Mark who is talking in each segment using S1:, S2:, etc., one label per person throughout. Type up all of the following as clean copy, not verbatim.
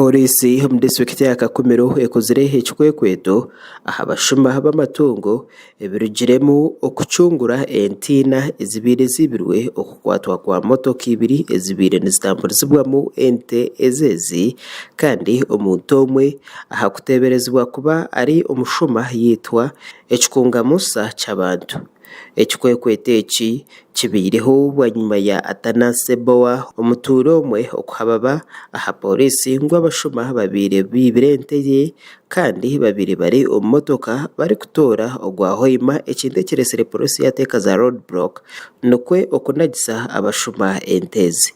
S1: Pooriisi omu disiturikiti ya Kakumiro ekozire ekikwekweto aha bashuma b'amatungo ebirugiremu okucungura ente ina ezibaire ziibirwe, okukwatwa kwa motoka ibiri ezibaire nizitamburizibwamu ente ezi ezi kandi omuntu omwe aha kuteeberezibwa kuba ari omushuma yaitwa ekikunga Musa ky'abantu. Ekikwekweto eki kibaireho bwanyima ya Atanas Seboa omutuura omwe okuhababa aha pooriisi ngu abashuma babaire baibire ente ye kandi babaire bari omu motoka barikutoora ogwa Hoima ekintu ekireetsire pooriisi yateeka za road block nikwo okunagisa abashuma ente ezi.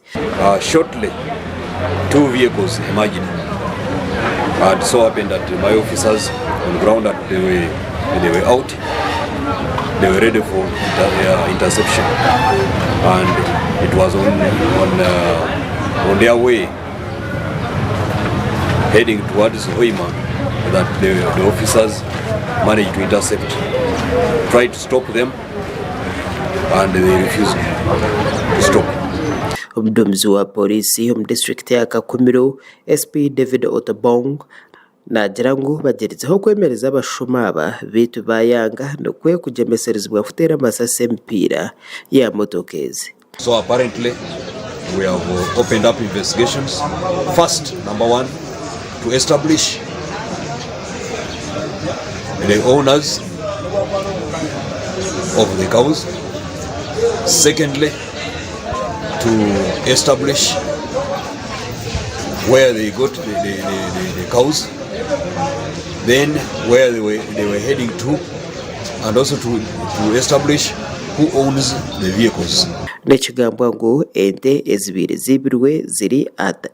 S2: Shortly two vehicles emerged and so happened that my officers on ground that they were, they were out they were ready for inter, interception and it was on, on, on their way heading towards Hoima that the, the officers managed to intercept tried to stop them and they refused to stop.
S1: Omuduumizi wa Pooriisi omu disiturikiti ya Kakumiro, SP David Otobong naagira ngu bagyerizeho kwemereza abashuma aba beitu baayanga nikwo kugyemeserezibwa kuteera amasasi emipiira ya motoka ezi.
S2: So apparently we have opened up investigations. First, number one, to establish the owners of the cows. Secondly, to establish where they got the, the, the, the, cows, then where they were, they were heading to, and also to, to establish who owns the vehicles.
S1: Nikigambwa ngu ente ezibaire ziibirwe ziri ata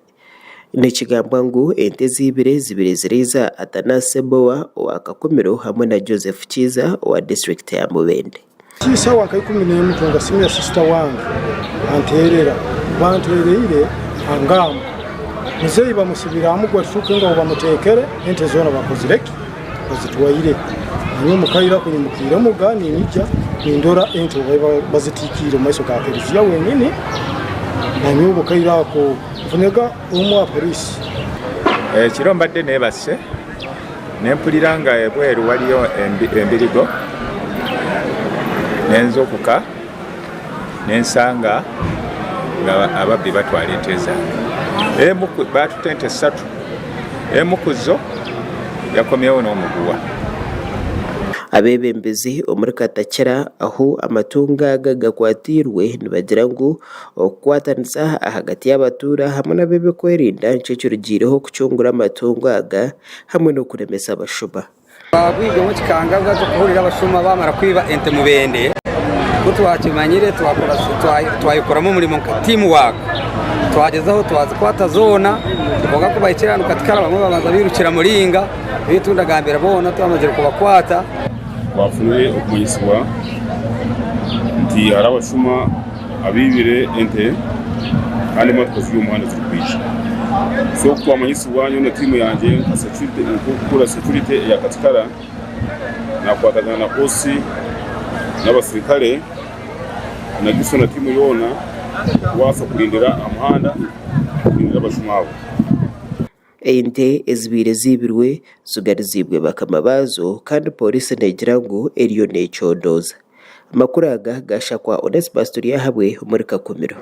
S1: Nikigambwa ngu ente eziibire zibaire ziri eza Atanas Sebowa owa Kakumiro hamwe na Joseph Kiiza owa disiturikiti ya Mubende.
S3: Ky'eisaawa nka 11 ntunga simu ya sisita wange anteerera. Ku anteereire angamba, Muzeeyi bamusibire aha mugwa tutuuke ngu ahu bamuteekere ente zoona bakozire ki? Bazitwaire. Nanyowe omu kaire ako nyimukiiremu ga niinyija nindora ente obu baabaire bazitiikiire omu maiso ga keriziya wenyini. Nanyowe omu kaire ako nfunega omu aha poriisi.
S4: Ekiro mbadde neebase Ne mpulira nga ebweru waliyo embirigo, ne nzuukuka ne nsanga nga ababbi batwala ente zange. Emu ku baatutte ente ssatu, emu ku zo yakomyewo n'omuguwa.
S1: Abeebembezi omuri Katakira ahu amatungo aga gakwatiirwe nibagira ngu Okukwatanisa ahagati y'abatuura hamwe n'ab'ebyokwerinda nikyo kirugiireho kucungura amatungo aga hamwe n'okuremesa abashuma.
S5: Twagwirwemu ekikangabwa ky'okuhurira abashuma bamara kwiba ente Mubende, ku twakimanyire twayekoramu omurimo nka tiimu waaka, twagyezaho twazikwata zoona, kwonka ku bahikire hanu Katikara bamwe babanza bairukira Muringa, beitu ndagambira boona twamazire kubakwata.
S6: Twafunire okumanyisibwa nti hariho abashuma abaibire ente kandi emotoka ziri omu muhanda zirikwija. So ku twamanyisibwa nyowe na tiimu yangye nka security nk'okukura security eya Katikara nakwatagana na OC n'abasirikare na Giso na tiimu yoona kubaasa kurindira aha muhanda kurindira abashuma abo.
S1: Ente ezibaire ziibirwe zigariziibwe bakama baazo kandi pooriisi neegira ngu eriyo neecondooza. Amakuru aga gaashakwa Onesmus Turyahabwe omuri Kakumiro.